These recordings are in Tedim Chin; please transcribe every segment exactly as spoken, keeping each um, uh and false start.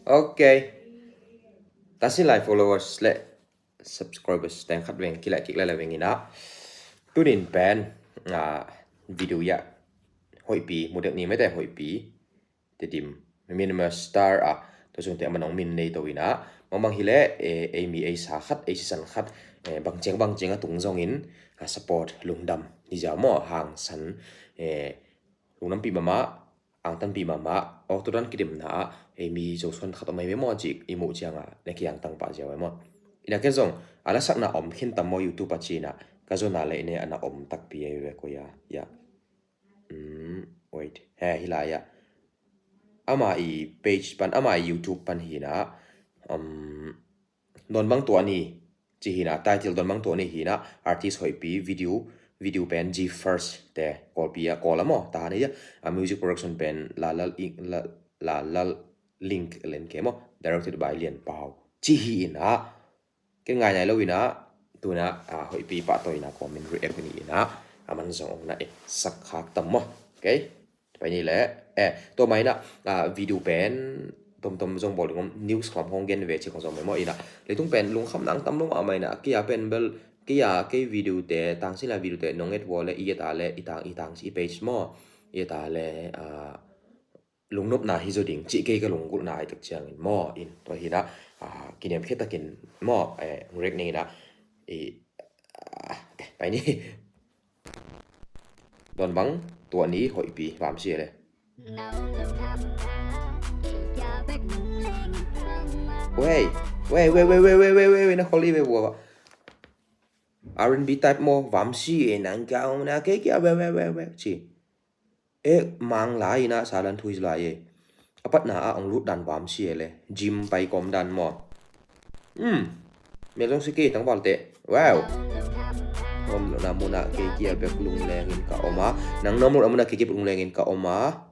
Ok. Tasin lai followers le subscribers teng khat veng kilai kik lai la veng ina. Tunin pen, ah, video ya hoihpi mudek ni mete hoihpi Tedim minimal star a, tua sungte a manong min nei to ina. Mangmang hile, eh, ei mi ei sa khat, ei sisan khat, eh, bangciang bangciang a tung zongin, ah, support lungdam ni zia maw, hangsan, eh, lungdampi mama, angtanpi mama, awk tudan kidimna a, ei mi Zosuan khat om ai ve maw cik i muh cianga na kiangtang pah zia ve maw. Ina ken zong a lasakna om khin tam maw YouTube a cina, ka zona le ine ana om takpi ai ve ko ya, ya. Mm, wait. He, hilai ah. Ama i page pan, ama i YouTube pan hina. Um, Donbang Tuah Ni ci hina, title Donbang Tuah Ni hina, artist hoihpi, video, video pen G First te, Kawlpi a, Kawl a maw, ta hana ia, a music production pen Lalal Ing-, La-, Lalal Link Len ke maw, directed by Lian Pau. Ci hi ina, ken ngai nai lo ina, tuna, ah, hoihpi pah to ina, comment react ni ina, a man zong ong na e, sak khak tam maw. Okay? Pai ni le, eh, tua mai na, ah, video pen, tom tom zong bawl ding om, news kham hong gen ve ci khong zong mai maw ina. Leitung pen lungkham nang tam lo mah mai na, kia pen bel, kia kei video te, tang sila video te, nong et vua le, i et a le, i tang, i tang si i page maw. I et a le, ah, lungnopna hi zo ding, ci kei ka lunggulhna ai tak ciangin maw, in, tua hina, ah, kiniam khetakin maw, eh, rek ni na, i, ah, eh, pai ni. Donbang Tuah Ni hoihpi, vam si le. Wei, wei, wei, na kholi ve vua. R and B type maw, vam si e, nang kau na ke kia, wei, wei, wei, wei, ci. E, mang lai ina, salan thui lai e. A patna a ong lut dan vam si e le. Gym pai kom dan maw. Hmm. Mel zong si kei tang val te. Wow. Om lo na muna kei kia bek lung leng in ka om a. Nang nom lo na muna kei kia bek lung leng in ka om a.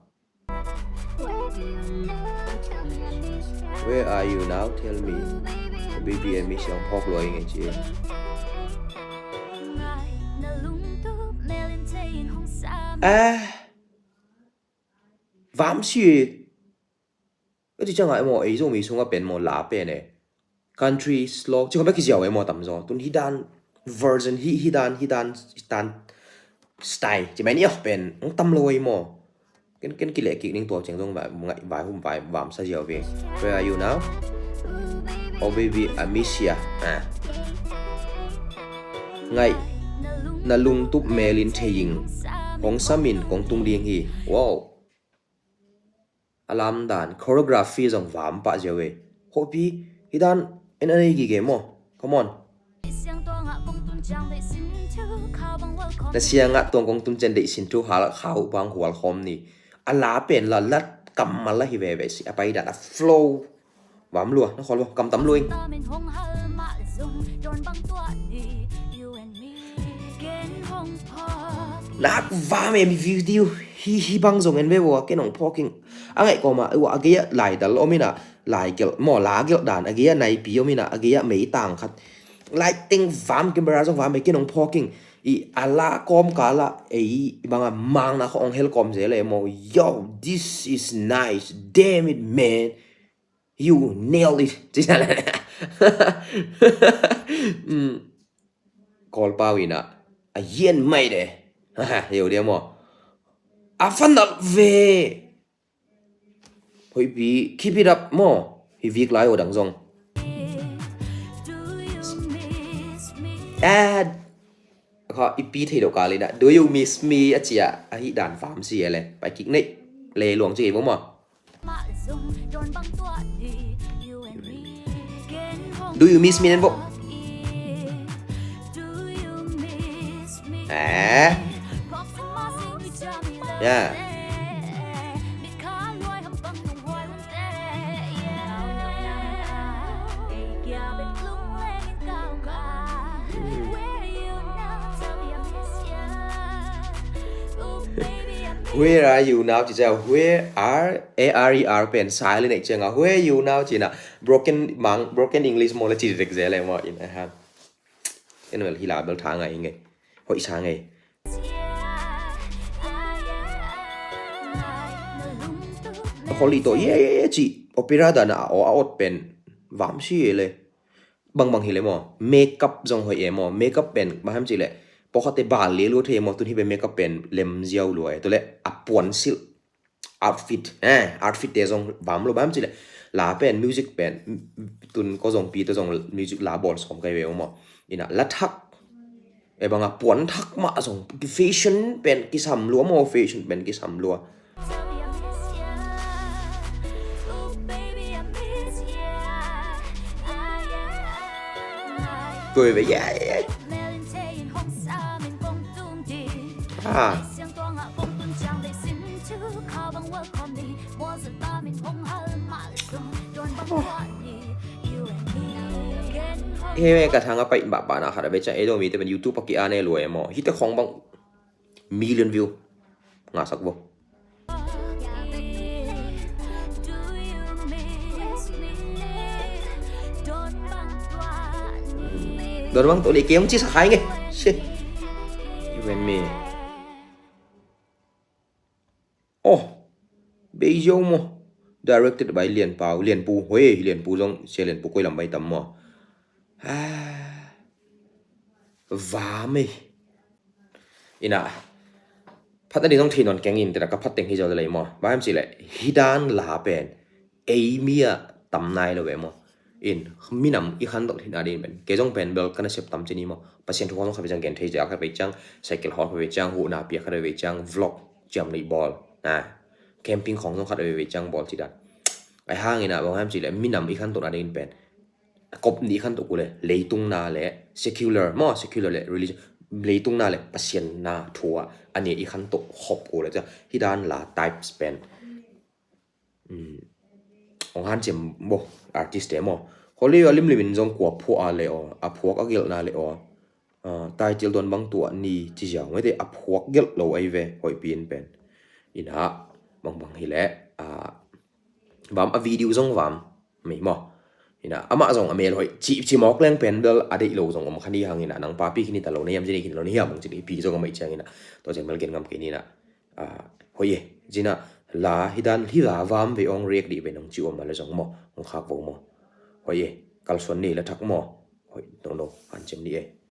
Where are you now? Tell me. Baby, I miss you. Phawk lo ing e ci. Ah. Vam si e. Ka ci ciang a emaw, ei Zomi sungah pen maw la pen e. Country slow. Ci khawng bek kiziau e maw tam zaw. Tun hi dan version hi, hi dan, hi dan, hi dan style. Ci mai ni ah pen. Ang tam lo e maw. Ken, ken kileh kik ning tua ciang zong vai, ngai, vai hum vai, vam sa ziau ve. Where are you now? Oh baby, I miss ya. Ah. Ngai. Na lungtup melin thei ing. Hong samin, kong tung ding hi. Wow. A lamdan, choreography zong vam pah ziau e. Hopi, hi dan, en a nei gige maw. Come on. Na siangah tuang kong tun cian deih sin thu hal khau bang hual khawm ni. A la pen la lat kammal la hi veve si. A pai dan a flow. Vam lua, na khawl bo, kam tam lua ing. Nak vam em video hi, hi bang zong en ve bo, ken hong phawk ing. A ngaih kawma, ua a gei ah lai dal om ina, lai gelh, maw la gelh dan, a gei ah naipi om ina, a gei ah meitang khat. Lai teng vam, camera zong vam, ken hong phawk ing. I a la kawm kala, ei, i banga mangna khaw hong hel kawm zel e maw. Yo, this is nice, damn it, man. You nailed it. Ci sa le. Mm. Kawl pau ina. A yen mai de. Ha ha, yo dia maw. A fan nal ve. Hoipi, keep it up maw. Hi vik lai o dang zong. Ad. Kha i pi thei lo kal ina. Do you miss me? A cia. A hi dan vam si ele. Pai kik nei. Le luang ci maw maw. Do you miss me, Nenbo? Eh? Yeah. Where are you now? Ci ciang, where are, A R E R pen silent, eh, ciang a, where are you now? Ci na, broken mang, broken English maw la ci dek zel e maw in, aha. Anyway, hi la bel tha ngai ngai. Hoih sa ngai. Holy to, yeah, yeah, yeah, ci. Opera dan a aw a awt pen vam si e le. Bangbang hi le maw, makeup zong hoih e maw. Makeup pen bang hiam cih leh pawlkhatte bal le lua thei e maw. Tun hih pen makeup pen lem ziau lua e. Tua leh a puan silh, outfit, eh, outfit te zong vam lo. Bang hiam cih leh la pen, music pen, tun ko zong pi tawh zong music la bawl sawm ka hi ve maw. Ina la thak, e bang a puan thak mah zong fashion pen kisam lua maw, fashion pen kisam lua. Tua ve, yeah, yeah. Ah. He, ka thang a paih pahpah na khat a ve ciang, ei dong mite pen YouTube a ki-an e lua e maw. Hihte khawng bang million view ngahsak vo. Dawn bang tuah ni, kei hong ci sak hai nge. You and me. Oh, Beijo maw. Directed by Lian Pau, Lian Pu. Hoi, Lian Pu zong, Sia Lian Pu koi lam bai tam maw. Ah. Vam e. Ina, phat na ding zong thei nawn keng in, tena ka phat teng hi zaw lei maw. Bang hiam cih leh hih dan la pen ei mi a tam nai lo ve maw. In, minam i khantoh theihna ding pen, kei zong pen bel ka nasep tam ci ni maw. Pasian thu hong khat ve ciang gen thei zia khat ve ciang, cycle hawl khat ve ciang, huhna pia khat ve ciang, vlog ciam neih bawl, na, camping khawng zong khat ve ve ciang bawl ci dan. Ahi hangin ah bang hiam cih leh minam i khantohna ding pen kop nih khantoh uh leh, leitung na leh secular maw, secular leh religion, leitung na leh Pasian na thu ah a nih i khantoh khop uh leh, hih dan la types pen, um, hong hanciam maw, artist te maw. Hollywood a limlim in zong kua phuak a leh aw, a phuak a gelhna leh aw. Ah, title Dawn bang tuah ni ci ziau ngai te, a phuak gelh lo ahi ve, hoih pi in pen. Ina, bangbang hi leh, ah, vam a video zong vam mei maw. Ina, amah zong a mel hoih, ci, ci mawk leng pen bel a deih lo zong om kha ni hang ina, nang papi khin hi ta lo, na hiam ci ni khin lo, na hiam hong ci ni pi zong a mei ciang ina. Tua ciang bel gen ngam kei ni ina. Ah, hoih e, zina la hih dan, hih la vam ve ong react dih ve nang ci om a le zong maw, hong khak vo maw. Hoih e, kalsuan ni la thak maw. Hoih, no, no, hanciam ni e.